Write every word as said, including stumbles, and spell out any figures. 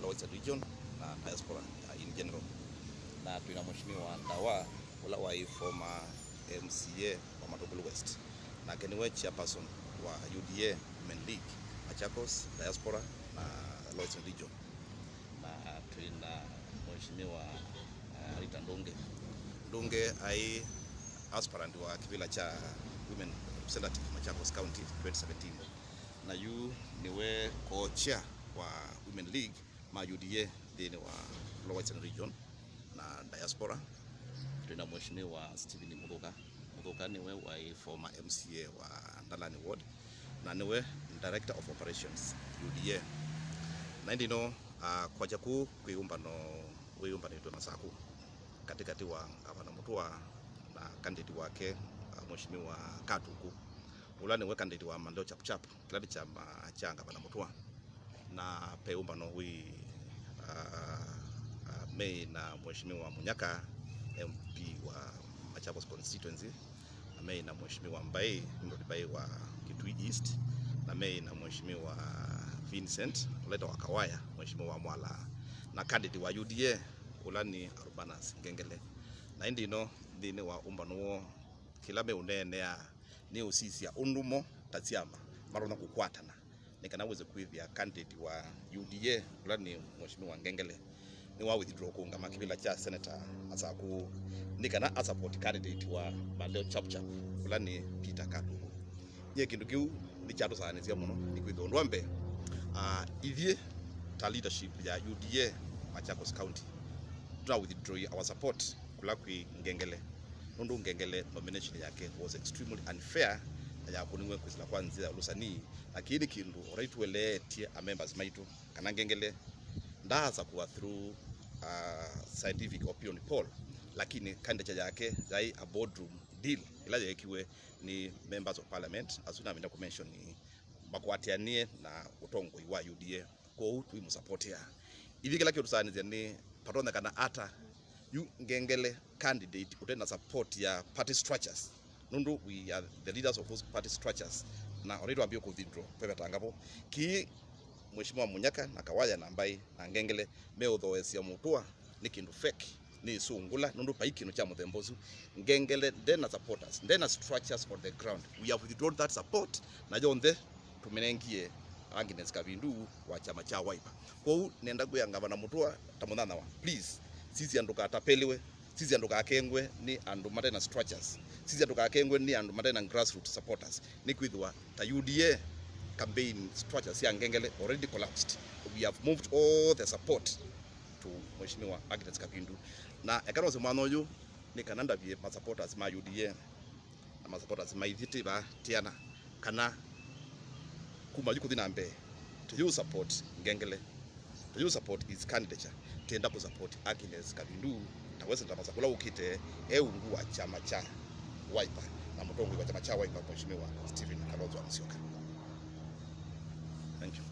Western Region na diaspora, uh, in general. Na twĩ na Mheshimiwa Ndawa, ũla waĩ former M C A wa Matũngũlũ West. Nake nĩwe chairperson wa U D A Women League, Machakos, diaspora na Western Region. Na twĩ na Mheshimiwa, uh, Rita Ndũngĩ. Ndũngĩ aĩ aspirant wa kĩvĩla kya Women Representative Machakos County twenty seventeen. Na yu nĩwe co-chair wa Women League ma U D A nthĩnĩ wa Lower Eastern Region na diaspora. Twĩ na Mheshimiwa Stephen Mũthũka. Mũthũka nĩwe waĩ former M C A wa Ndalani Ward, na nĩwe Director of Operations U D A. Na ĩndĩ no, ah, kwakya kũu kwĩ ũmbano wĩyũmbanĩtwe Masaku katĩkatĩ wa Ngavana Mũtũa na candidate wake, ah, Mheshimiwa Katuku, ũla nĩwe candidate wa Maendeleo Chap Chap, kĩla nĩ kyama kya Ngavana Mũtũa. Na ve ũmbano wĩ, ah, ah, meĩ na Mheshimiwa Munyaka, M P wa Machakos constituency, na meĩ na Mheshimiwa Mbai, Nimrod Mbai wa Kitui East, na meĩ na Mheshimiwa Vincent ũla wĩtawa Kawaya, Mheshimiwa wa Mwala, na candidate wa U D A ũla nĩ Urbanus Ngengele. Na ĩndĩ ĩno nthĩnĩ wa ũmbano woo, kĩla meũneenea nĩ ũsisya ũndũ mo ta syama matonya kũkwatana nĩ kana wĩse kwĩthĩa candidate wa U D A, ũla nĩ Mheshimiwa Ngengele, nĩwa withdraw kũũngama kĩvĩla kya Senator Masaku nĩ kana a support candidate wa Maendeleo Chap Chap, ũla nĩ Peter Katuku. Nyie kĩndũ kĩu nĩkyatũsaanĩsya mũno, nĩkwĩthĩwa ũndũ wa mbee, ah, ithyĩ ta leadership ya U D A Machakos County, tũna withdraw our support kũla kwĩ Ngengele, nũndũ Ngengele nomination yake was extremely unfair na yakũniwe kwĩsĩla kwa nzĩa ya ũlũsani, na kĩĩ nĩ kĩndũ already tũeleetye a members maitũ kana Ngengele ndaasakũa through, uh, scientific opinion poll, lakini candidature yake yaĩ a boardroom deal ĩla yeekiwe nĩ members of parliament, asu navenda kũmention makwatĩanĩe na ũtongoi wa U D A. Kwoou tũimũsapotea. Ithyĩ kĩla kĩũtũsaanĩsya nĩ vatonyekana ata yu Ngengele candidate ũte na support ya party structures, nũndũ we are the leaders of those party structures, na already twambie kũwithdraw kwevetanga vo. Kĩĩ Mheshimiwa Munyaka na Kawaya na Mbai na Ngengele meũthoesya Mũtũa nĩ kĩndũ fake, nĩ ĩsũngũla, nũndũ vai kĩndũ kya mũthemba ũsu. Ngengele ndena supporters, ndena structures on the ground. We have withdrawn that support, na yonthe tũmĩnengie Agnes Kavindu wa kyama kya Wiper. Kwoou nenda kwĩa Ngavana Mũtũa ta mũnyanyawa, please, sisya ndũkatapeliwe, sisya ndũkakengwe nĩ andũ mate na structures, sisya ndũkakengwe nĩ andũ mate na grassroots supporters, nĩkwĩthĩwa ta U D A campaign structures sya Ngengele already collapsed. We have moved all the support to Mheshimiwa Agnes Kavindu. Na eka nose mwanya ũyũ nĩ kana ndavye ma supporters ma U D A na ma supporters ma ithyĩ twĩ vaa tĩana kana kuma yu kũthi na mbee, tũyũ support Ngengele, tũyũ support his candidature, twĩenda kũ support Agnes Kavindu ta we Senator Masaku ũla ũkĩte e ungu wa kyama kya Wiper na mũtongoi wa kyama kya Wiper, Mheshimiwa Stephen Kalonzo Musyoka. Thank you.